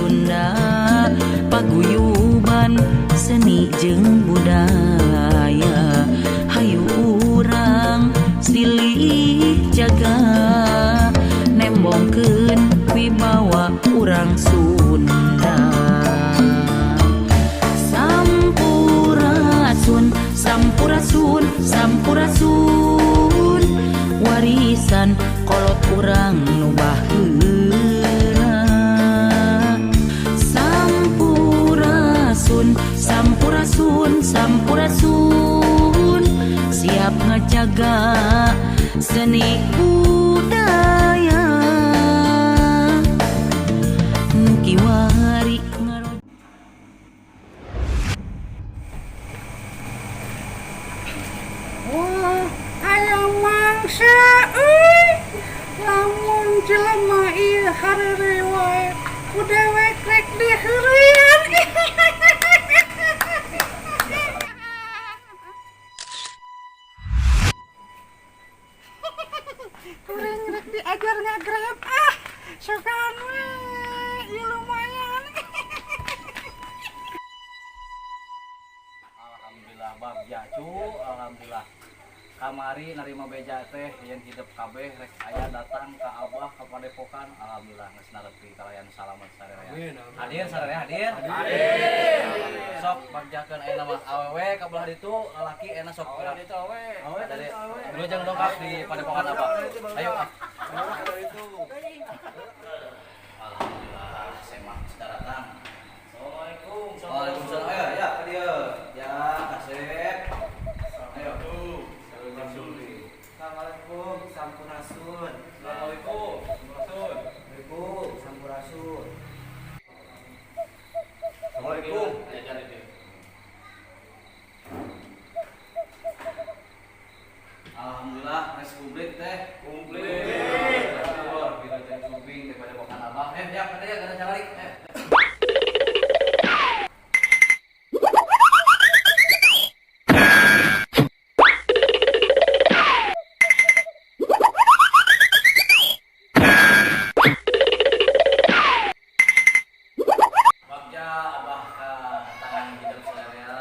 Sunda, paguyuban seni jeung budaya. Hayu urang silih jaga, nembongkeun wibawa urang Sunda. Sampurasun, sampurasun, sampurasun, warisan kolot urang nu baheula. Sampurasun, sampurasun, sampurasun, siap ngajaga seni budaya nu kiwari ngaro. Wah, aya mangsa euy. Lamun jelema ieu hareureuy wae, ku dewek rek diheureuyan. Kuring rek diajar ngagrab ah. Sugan we, ieu lumayan. Alhamdulillah bagja cu, alhamdulillah. Kamari nerima beja teh yen hidup kabeh rek aya datang ka Abah ka padepokan, alhamdulillah geus narepi kalayan salamet sararea. Hadir sararea, hadir. Hadir. Sok bagjakeun aya mah awewe ka belah ditu, lalaki enak sok. Awewe ditu awewe. Awewe ditu. Dulu jangan dongkap di padepokan Abah. Ayo ah. Alhamdulillah semak sudah datang. Assalamualaikum. Waalaikumsalam. Ayo ya ka dieu. Ya kasep. Ayo. Assalamualaikum, sampurasun. Assalamualaikum. Sampurasun. Assalamualaikum, sampurasun. Assalamualaikum. Ayo cari dia. Alhamdulillah, res komplit teh. Komplit. Wah, kita teh sumping teh padepokan Abah. Ya, kada ya, kada cari. Bagja Abah ka tangan hidup sadaya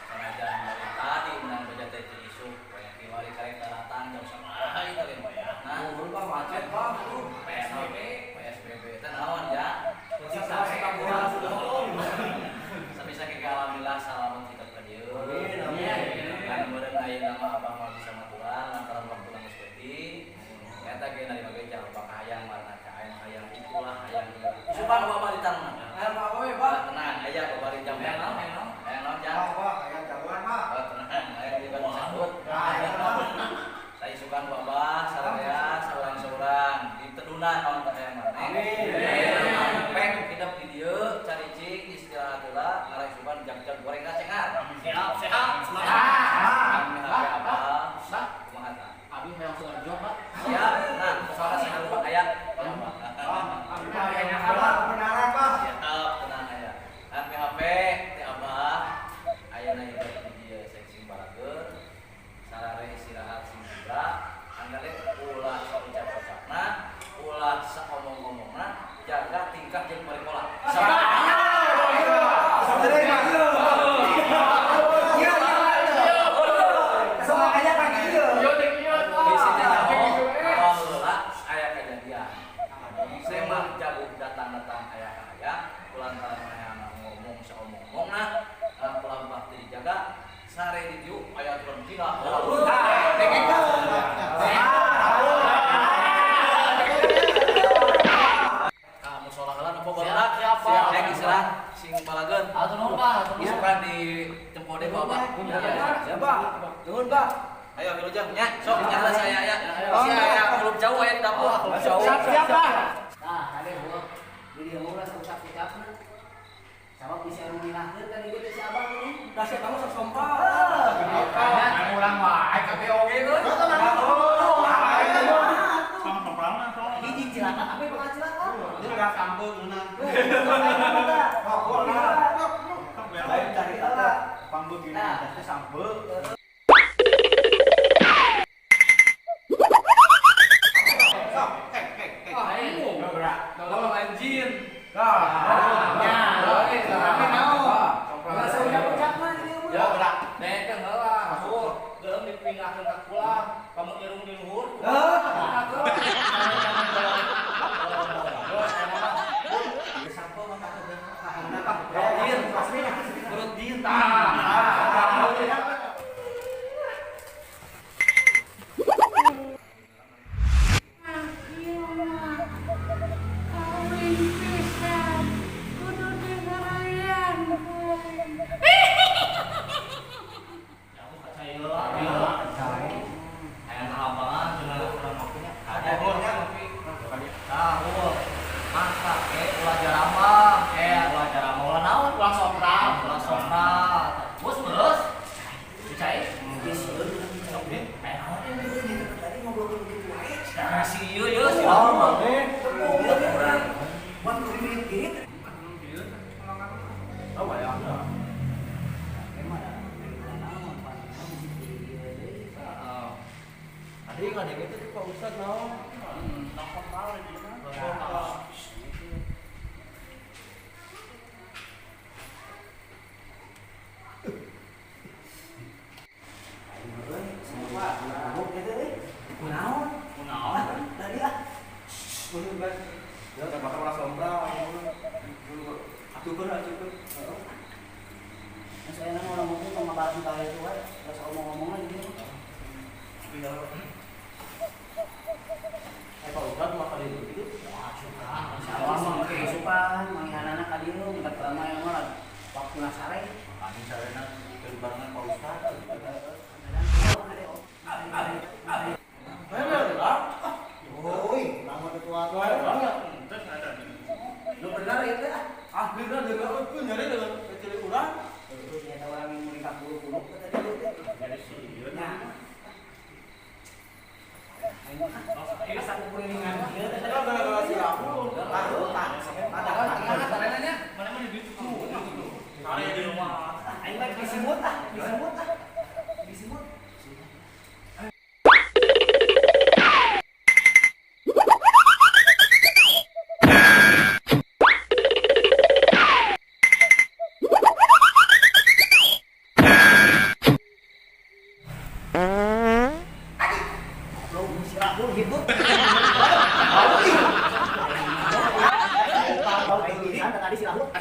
sanajan dari tadi menang beja teh ti isuk banyak kiwari kareta datang jam sabaraha ieu teh wayahna. Nuhun Pak, macet Pak. PSBB, PSBB teh naon ya? Sabisa ke alhamdulillah salamet hidup ka dieu. Amin, amin. Kan meureun ayeuna mah Abah moal bisa maturan lantaran waktuna geus peuting. Eta ge narima beja Abah kahayang marana ka hayang hayang itulah hayang ieu. Isukan Bapak di tanah. Hayang Pak we, Pak. Tenang aya babari jam hayang naon hayang naon? Hayang naon jam? Pak, Pak, hayang jagoan Pak. Oh, tenang, aya di bandung sambut. Nah, ya, Pak. Saya isukan Bapak sararea saurang-saurang di tedunan naon teh hayang maneh. Amin. Peng hidup di dieu caricing istirahat heula ngarah isukan jag-jag goreng cengar. Siap, sehat, semangat. Kami HP Abah. Kumaha tah? Abi hayang suarjo, Pak. Siap, tenang. Soalnya saya lupa aya. Hayang kebenaran Pak. Siap, tenang aya. Kami HP teh Abah ayeuna hidup di dieu sing barakeun. Sarare istirahat sing segera. Anggale ulah saucap-ucapna, ulah saomong-omongna, jaga tingkah jeung parikola. Di sini nyaho, awal heula aya kejadian. Saya mah jago datang-datang aya ka aya, kulantaran manehna ngomong saomong-omongna, ulah bakti dijaga, sare di dieu aya aturan zina. Ka musola heula napa barudak? Siap, siap. Rek istirahat sing balageun. Atur nuhun, Pak. Atur nuhun. Isukan di tempo deui ku Abah. Siap, Pak. Nuhun, Pak. Ayo wilujeng nya, sok nyala saya ya. Sia aya kulub jauh aya di dapur, kulub jauh. Siap, siap, Pak. Nah, kade gua di dieu ulah saucap-ucapna. Sabab bisa rumilahkeun kan ieu teh si Abah ini. Dasar kamu sok sompal. Urang wae kabeh oge euy. Hiji cilaka tapi bakal cilaka. Ini udah sampeu ngeunah. Lain cari lah. Pambeu gini, teh sampeu. Tolong anjir. Nah, Ya, rame naon? Ulah saucap-ucapna di dieu mah. Ya, gerak. Nengkeun heula, masuk. Geum dipindahkeun ka kula, kamu irung di luhur. Kawin pisan kudu dingerayan. Tadi ngobrol begitu wae. Buat kulit-kulit. Tadi nggak ada gitu Pak Ustadz naon. Kunaon? Tadi ah. Ya, bakal ulah sombral. Acukeun acukeun. Nah, saya nama orang ngomong tong ngabahas ka itu wae, geus omong-omong aja gitu. Eh Pak Ustadz mah kali itu gitu. Salah mah kesukaan, manggihanana ka dieu minta lama yang mah waktu sare. Kami sarena keur barengan Pak Ustadz. Woi, bangun tua-tua. Lu benar ya teh? Ah, bener dengan aku nyari dengan kecil urang. Terus ya orang yang mulai kabur-kabur tadi teh. Nah. Asa kukuringan ieu teh. Gara-gara si Rahul. Aing mah disimut ah, disimut ah. Disimut. Tadi si Rahul.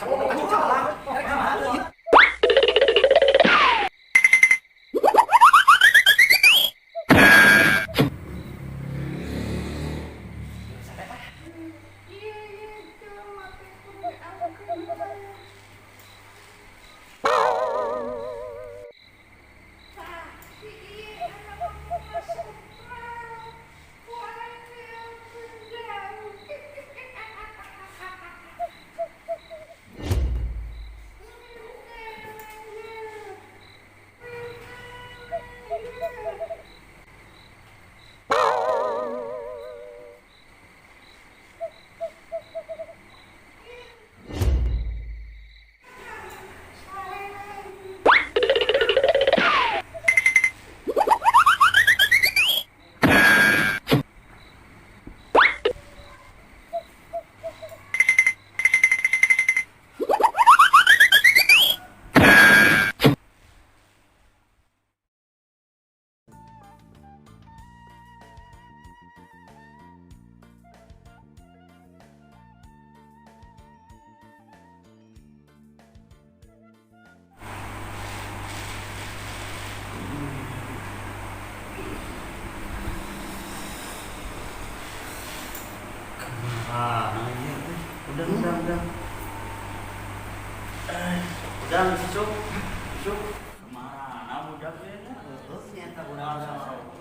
Iya, iya, jelema teh kudu diangkeun. Tah, si ieu anak mah sompral. Ku aing diangkeun jauh. Udah, udah, udah. Udah, cukup. Cukup. Kemana budak ya? Heeh, nyata budak sama Rahul.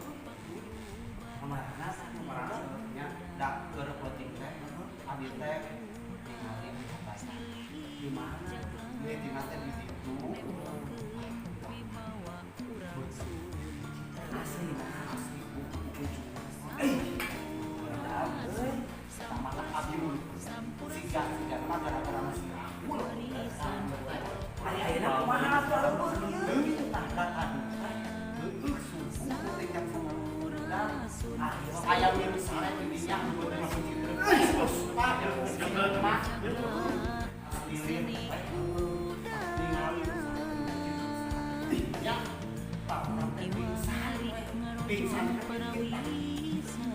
Kemana sah kemana? Nya dak keur penting teh. Abi teh ningali Di mana? Mimitina teh di ditu. Asli nah. Asli buku Eh. Benar euy. Sama tak abi mun. Siga siga mah gara-gara masih Rahul. Ari ayeuna kumaha tuh lembur ieu? Heuh, tah da kadu teh. Heueuh subuh teh jam setengah. Ayam milu sare di dinya nu masuk kitu. Euy, bos. Pak, Pingsan.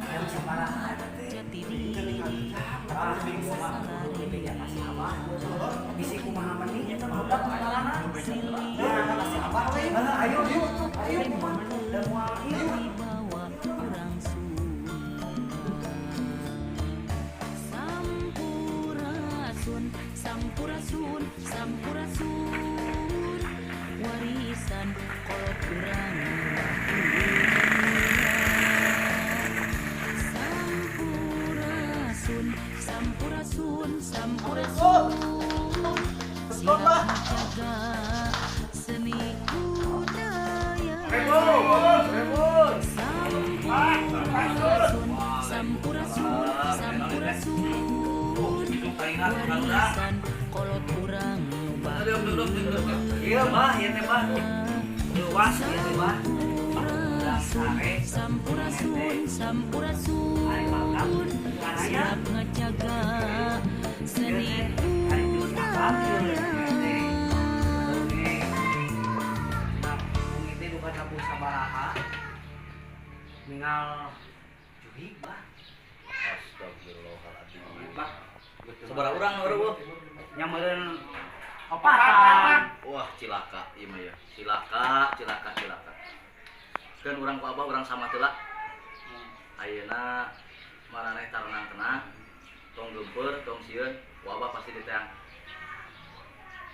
Aya sabaraha eta teh? Jati diri. Ah, kudu kasih abah. Bisi kumaha mending eta budak masalahna. Ya, kasih abah we. Ayo yuk, ayo kumaha. Da moal ieu. Dibawa urang Sunda. Sampurasun, sampurasun, sampurasun, warisan kolot urang. Sampurasun, sampurasun, sampurasun, siap jaga seni budaya. Sampurasun, sampurasun, sampurasun, warisan kolot urang nu baheula. Ieu bah, ieu teh bah. Luas ieu teh bah. Sampurasun, sampurasun, sampurasun, siap ngajaga seni budaya. Nah, teh bukan tabu sabaraha. Ningal juhig bah. Astagfirullahaladzim. Bah, Sabaraha urang eueuh? Nya meureun opatan. Wah, cilaka ieu mah ya. Cilaka, cilaka, cilaka. Kan urang ku abah urang sama teu lah. Ayeuna maraneh tarenang-tenang, tong geumpeur, tong sieun, ku abah pasti diteang.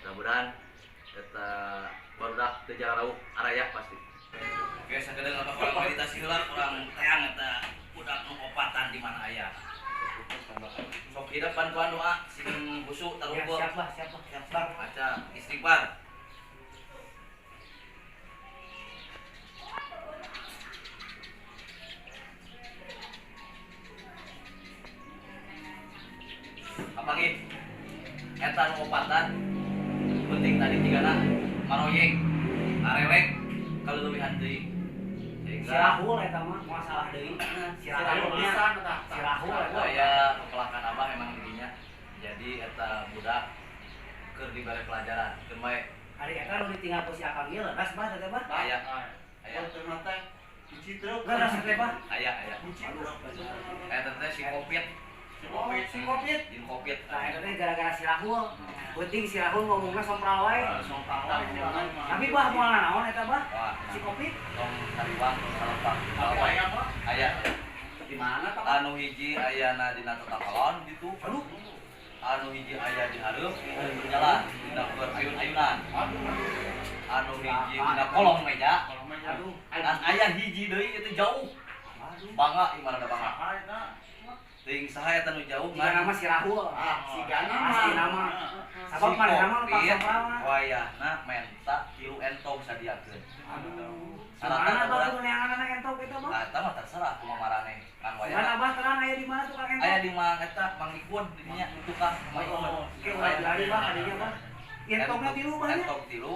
Mudah-mudahan eta barudak teu jarauh araya pasti. Oke, sakedeung abah kurang meditasi heula, kurang teang eta budak nu opatan di mana aya. Sok hidup bantuan doa sing busuk Ya, tarumpul. siap bah, siap bah, siap bah. Baca istighfar. Apangin eta nu opatan penting tadi tigana maroyeng arewek kaleuwihan deui Si sehingga Rahul eta mah moal salah deui. Si Rahul nya. Si Rahul eta. Aya pepelakan abah emang dirinya jadi eta budak keur dibere pelajaran keur bae. Ari eta nu ditinggal ku si Akang ieu leres bah teh bah. Aya aya. Leres teh bah. Aya aya. Eta teh si Covid. Si Covid. Jin Covid. Nah, eta teh gara-gara si Rahul. Penting si Rahul ngomongna sompral wae. Tapi bah moal naon eta bah? Wah, Si Covid tong kariwang tong salepak. Aya di mana Pak? Anu hiji ayana dina tatakalon gitu. Aduh. Anu hiji aya di hareup berjalan dina keur ayun-ayunan. Anu hiji dina kolong meja. Aduh. Dan aya hiji deui itu jauh. Bangga ieu mana da bangga. Teuing saha eta nu jauh Jika nama si Rahul. Si Gana mah. Pasti nama. Sabab Si mana nama Covid sompral mah. wayahna menta tilu entog sadiakeun. Aduh. Sarata Mana bah urang. tuh neangan entok eta bah? Nah, eta mah terserah kumaha maraneh. Kan Mana wayahna bah terang aya di mana tukang entok? aya di mang eta Mang Ikun di dinya di tukang Mang Ikun. Oke, ulah dilari bah kadinya bah. Entokna tilu bah nya. Entog tilu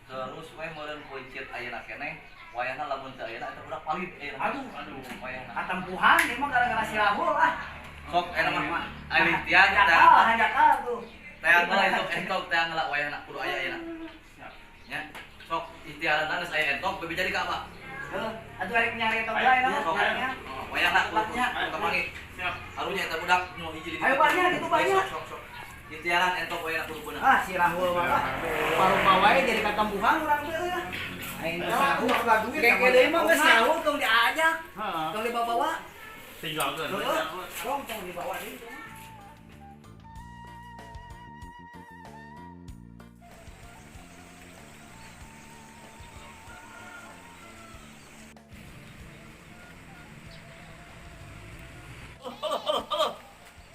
terus we meureun kuncit ayeuna keneh wayahna lamun teu ayeuna eta budak palid ayeuna. Aduh. Aduh wayahna. Katempuhan ieu mah gara-gara si Rahul ah. Sok ayeuna mah alitian Hanjakal, teh. hanjakal tuh. Teang heula entog entog teang heula wayahna kudu aya ayeuna. Nya sok ikhtiaran geus aya entog bebe jadi ka apa? Heuh, atuh arek nyari entok bae nah. Sok nyarinya. Oh, wayahna kudu kapangi. Siap. Harunya eta budak nu hiji di ditu. Ayo banyak gitu banyak. Sok sok. Ikhtiaran entog wayahna kudu beunang. Ah, si Rahul mah ah. Parupa wae jadi katempuhan urang teh euy. Aing geus Rahul. Keke deui mah geus Rahul tong diajak. Tong dibawa-bawa. Tinggalkeun. Heuh, tong tong dibawa deui tong.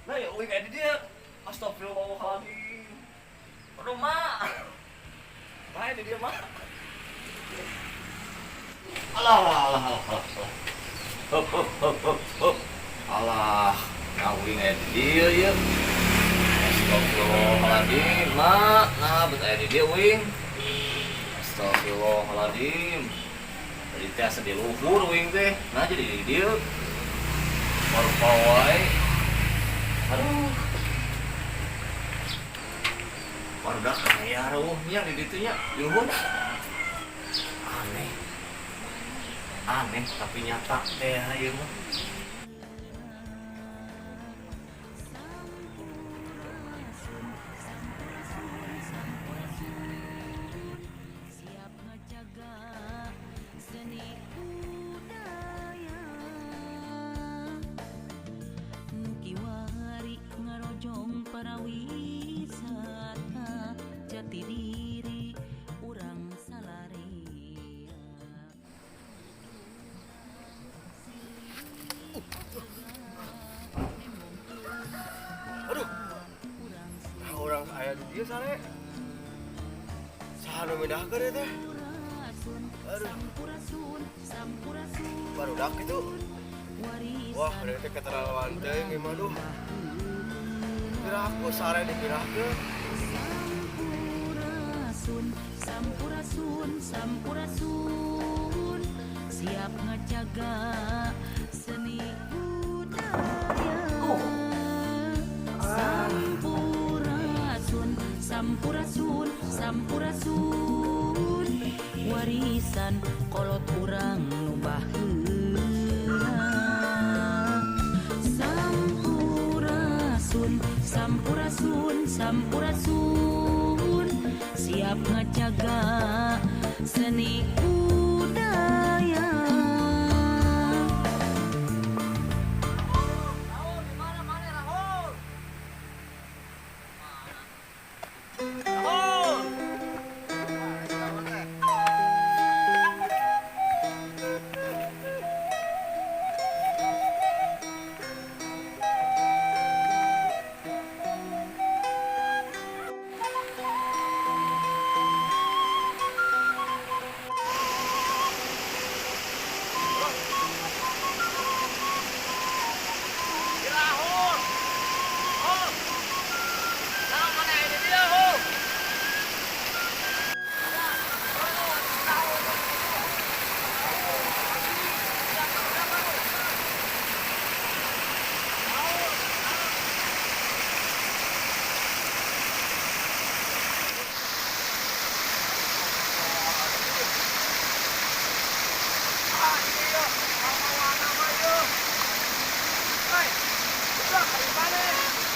Lah ya uing aya di dieu. Astagfirullahaladzim. Aduh, Mak. Bae di dieu, Mak. Alah, alah, alah, alah, alah. Hop, hop, hop, hop, hop. Alah, kawin aya di dieu ieu. Astagfirullahaladzim, Mak. Nah, bet aya di dieu uing. Astagfirullahaladzim. Tadi teh asa di luhur uing teh. Nah, jadi di dieu. Baru wae. Aduh. Barudak kaya reuh nya di ditu nya, di luhur. Aneh. Aneh tapi nyata teh ieu mah. Siap ngajaga seni budaya nu kiwari ngarojong para wisata jati diri urang salaria. Aduh. Nah, orang aya di dieu sare. Saha nu mindahkeun ieu teh? Aduh. Barudak kitu. Wah, ieu teh keterlaluan teuing ieu mah duh. Piraku sare dipirahkeun. Sampurasun, sampurasun, sampurasun, siap ngajaga seni budaya. Sampurasun, sampurasun, sampurasun, warisan kolot urang nu baheula. Sampurasun, sampurasun, sampurasun, siap ngajaga seni budaya. Rahul, di mana mana Rahul? Rahul. Rahul. Hul. Nah, mana ini dia, Hul? Ah, ini yo, mau nama yo. Hei, udah, ayo balik.